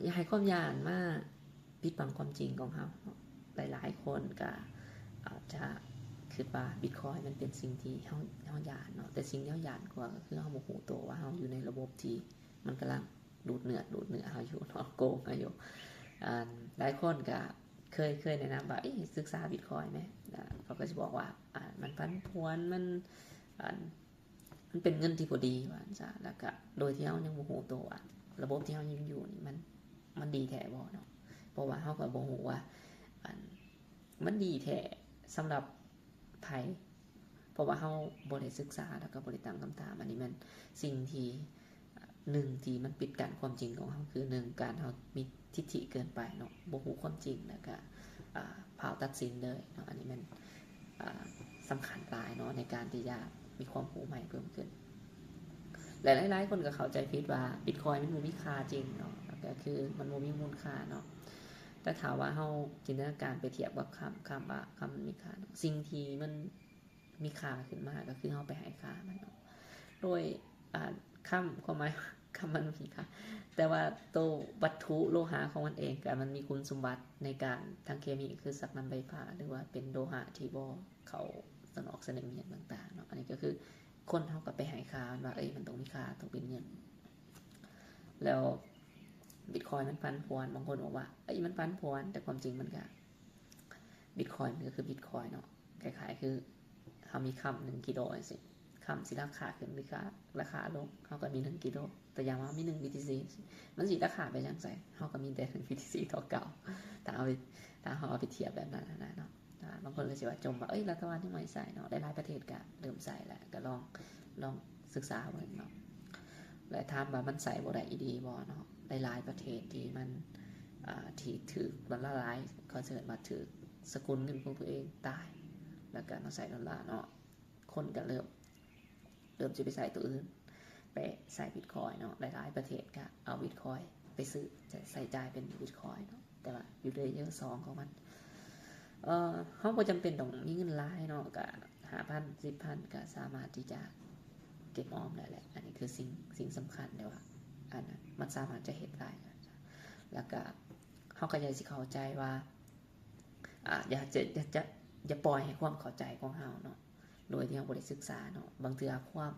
ຢ່າໃຫ້ຄວາມຢ້ານມາປິດບັງຄວາມຈິງຂອງເຮົາເນາະ. ຫຼາຍໆຄົນກໍອາດຈະຄິດວ່າບິດຄອຍມັນເປັນສິ່ງທີ່ເຮົາ ເຮົາຢ້ານເນາະ, ແຕ່ສິ່ງທີ່ເຮົາຢ້ານກວ່າກໍຄືເຮົາບໍ່ຮູ້ໂຕວ່າເຮົາຢູ່ໃນລະບົບທີ່ມັນກຳລັງດູດເນື້ອ ດູດເນື້ອເຮົາຢູ່ເນາະ, ໂກງເຮົາຢູ່. ອາ ຫຼາຍຄົນກໍເຄີຍ ເຄີຍແນະນຳວ່າ ເອີ ສຶກສາບິດຄອຍແມ, ອາ ເຂົາກໍຊິບອກວ່າ ອາ ມັນຜັນຜວນ ມັນ ອາ ມັນເປັນເງິນທີ່ບໍ່ດີວ່າຊັ້ນຊະ, ແລ້ວກະໂດຍທີ່ເຮົາຍັງບໍ່ຮູ້ໂຕວ່າລະບົບທີ່ເຮົາຢູ່ນີ້ມັນ ມັນດີແທ້ບໍ່ເນາະ. ເພາະວ່າເຮົາກໍບໍ່ຮູ້ວ່າ ອັນ ມັນດີແທ້ສຳລັບໃຜ, ເພາະວ່າເຮົາບໍ່ໄດ້ສຶກສາ ແລ້ວກໍບໍ່ໄດ້ຕັ້ງຄຳຖາມ. ອັນນີ້ແມ່ນສິ່ງທີ່ ໜຶ່ງທີ່ມັນປິດກັ້ນຄວາມຈິງຂອງເຮົາ ຄື ໜຶ່ງ ການເຮົາມີທິດຖິເກີນໄປເນາະ, ບໍ່ຮູ້ຄວາມຈິງ ແລ້ວກະ ອາ ພາວຕັດສິນເລີຍເນາະ. ອັນນີ້ແມ່ນ ອາ ສຳຄັນຫຼາຍເນາະ ໃນການທີ່ຈະມີຄວາມຮູ້ໃໝ່ເພີ່ມຂຶ້ນ. ແລະ ຫຼາຍໆຄົນກໍເຂົ້າໃຈຜິດວ່າບິດຄອຍມັນບໍ່ມີຄ່າຈິງເນາະ, ກໍຄືມັນບໍ່ມີມູນຄ່າເນາະ. ແຕ່ຖ້າວ່າເຮົາຈິນຕະນາການໄປທຽບກັບຄຳ ຄຳວ່າຄຳມັນມີຄ່າເນາະ, ສິ່ງທີ່ມັນ ມີຄ່າຂຶ້ນມາ ກໍຄືເຮົາໄປໃຫ້ຄ່າມັນເນາະ. ໂດຍ ອາ ຄຳ ຄວາມໝາຍຄຳມັນມີຄ່າ, ແຕ່ວ່າໂຕວັດຖຸໂລຫະຂອງມັນເອງ ກໍມັນມີຄຸນສົມບັດໃນການທາງເຄມີ ຄືຊັກນຳໄຟຟ້າ ຫຼືວ່າເປັນໂລຫະທີ່ບໍ່ເຂົ້າສະໜອກສະໜິມຫຍັງຕ່າງໆເນາະ. ອັນນີ້ກໍຄືຄົນເຮົາກໍໄປໃຫ້ຄ່າມັນວ່າ ເອີຍ ມັນຕ້ອງມີຄ່າ ຕ້ອງເປັນເງິນ. ແລ້ວບິດຄອຍມັນຜັນຜວນ, ບາງຄົນບອກວ່າ ເອີຍ ມັນຜັນຜວນ, ແຕ່ຄວາມຈິງມັນກໍ ບິດຄອຍມັນກໍຄືບິດຄອຍເນາະ. ຄ້າຍໆຄືເຮົາມີຄຳໜຶ່ງກິໂລຈັ່ງຊີ້, ຄຳຊິລາຄາຂຶ້ນ ຫຼື ລາຄາລົງ ເຮົາກໍມີໜຶ່ງກິໂລ. ຕົວຢ່າງວ່າເຮົາມີໜຶ່ງບີທີຊີ ມັນຊິລາຄາໄປຈັ່ງໃດ? ເຮົາກໍມີແຕ່ໜຶ່ງບີທີຊີເທົ່າເກົ່າ ຖ້າເຮົາ ຖ້າເຮົາເອົາໄປທຽບແບບນັ້ນນະເນາະ. ອາ ບາງຄົນກໍຊິວ່າຈົ່ມວ່າ ເອີຍ ລັດຖະບານຍັງບໍ່ໃຫ້ໃຊ້ເນາະ. ຫຼາຍໆປະເທດກໍເລີ່ມໃຊ້ແລ້ວ, ກໍລອງ ລອງສຶກສາເບິ່ງເນາະ. ແລະ ຖາມວ່າມັນໃຊ້ບໍ່ໄດ້ອີ່ຫຼີບໍ່ເນາະ? ຫຼາຍໆປະເທດທີ່ມັນ ອາ ທີ່ຖືກດອນລາຫຼາຍ ເຂົາເອີ້ນວ່າຖືກສະກຸນເງິນຂອງຕົວເອງຕາຍ ແລ້ວກໍມາໃຊ້ດອນລາເນາະ. ຄົນກໍເລີ່ມ ເລີ່ມຊິໄປໃຊ້ຕົວອື່ນ, ໄປໃຊ້ບິດຄອຍເນາະ. ຫຼາຍໆປະເທດກໍເອົາບິດຄອຍໄປຊື້ ໃຊ້ ໃຊ້ຈ່າຍເປັນບິດຄອຍເນາະ. ແຕ່ວ່າຢູ່ເລເຢີສອງຂອງມັນ ເອີ ເຮົາບໍ່ຈຳເປັນຕ້ອງມີເງິນຫຼາຍເນາະ, ກະຫ້າພັນ ສິບພັນ ກະສາມາດທີ່ຈະເກັບອອມໄດ້ແຫຼະ. ອັນນີ້ຄືສິ່ງ ສິ່ງສຳຄັນ ແຕ່ວ່າ ອັນນັ້ນ ມັນສາມາດຈະເຮັດໄດ້. ແລ້ວກະເຮົາກໍຢາກຊິເຂົ້າໃຈວ່າ ອາ ຢ່າຈະ ຢ່າຈະ ຢ່າປ່ອຍໃຫ້ຄວາມເຂົ້າໃຈຂອງເຮົາເນາະ ໂດຍທີ່ເຮົາບໍ່ໄດ້ສຶກສາເນາະ. ບາງເທື່ອຄວາມ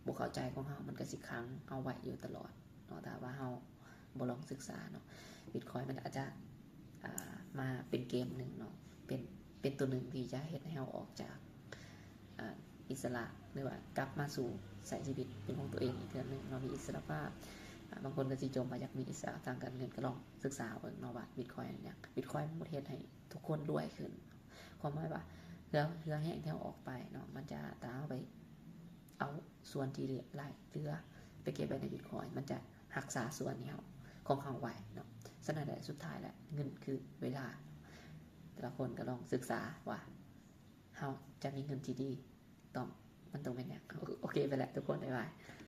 ບໍ່ເຂົ້າໃຈຂອງເຮົາ ມັນກໍຊິຂັງເຮົາໄວ້ຢູ່ຕະຫຼອດເນາະ ຖ້າວ່າເຮົາບໍ່ລອງສຶກສາເນາະ. ບິດຄອຍມັນອາດຈະ ອາ ມາເປັນເກມໜຶ່ງເນາະ, ເປັນ ເປັນຕົວໜຶ່ງທີ່ຈະເຮັດໃຫ້ເຮົາອອກຈາກ ອາ ອິດສະຫຼະ ຫຼືວ່າກັບມາສູ່ໃຊ້ຊີວິດເປັນຂອງຕົວເອງອີກເທື່ອໜຶ່ງເນາະ, ມີອິດສະຫຼະພາບ. ອາ ບາງຄົນກໍຊິຈົ່ມວ່າຢາກມີອິດສະຫຼະທາງການເງິນ, ກໍລອງສຶກສາເບິ່ງເນາະວ່າບິດຄອຍແມ່ນຫຍັງ. ບິດຄອຍມັນເຮັດໃຫ້ທຸກຄົນລວຍຂຶ້ນ, ຄວາມໝາຍວ່າເຮືອ ເຮືອແຮງທີ່ເຮົາອອກໄປເນາະ, ມັນຈະ ຖ້າເຮົາໄປເອົາສ່ວນທີ່ຫຼາຍເຫຼືອໄປເກັບໄວ້ໃນບິດຄອຍ ມັນຈະຮັກສາສ່ວນທີ່ເຮົາ ຂອງເຮົາໄວ້ເນາະ. ສະນັ້ນແຫຼະ ສຸດທ້າຍແຫຼະ ເງິນຄືເວລາ. ແຕ່ລະຄົນກໍລອງສຶກສາວ່າ ເຮົາຈະມີເງິນທີ່ດີ ຕ້ອງ ມັນຕ້ອງແມ່ນຫຍັງ. ໂອເຄໄປແຫຼະທຸກຄົນ, ບາຍບາຍ.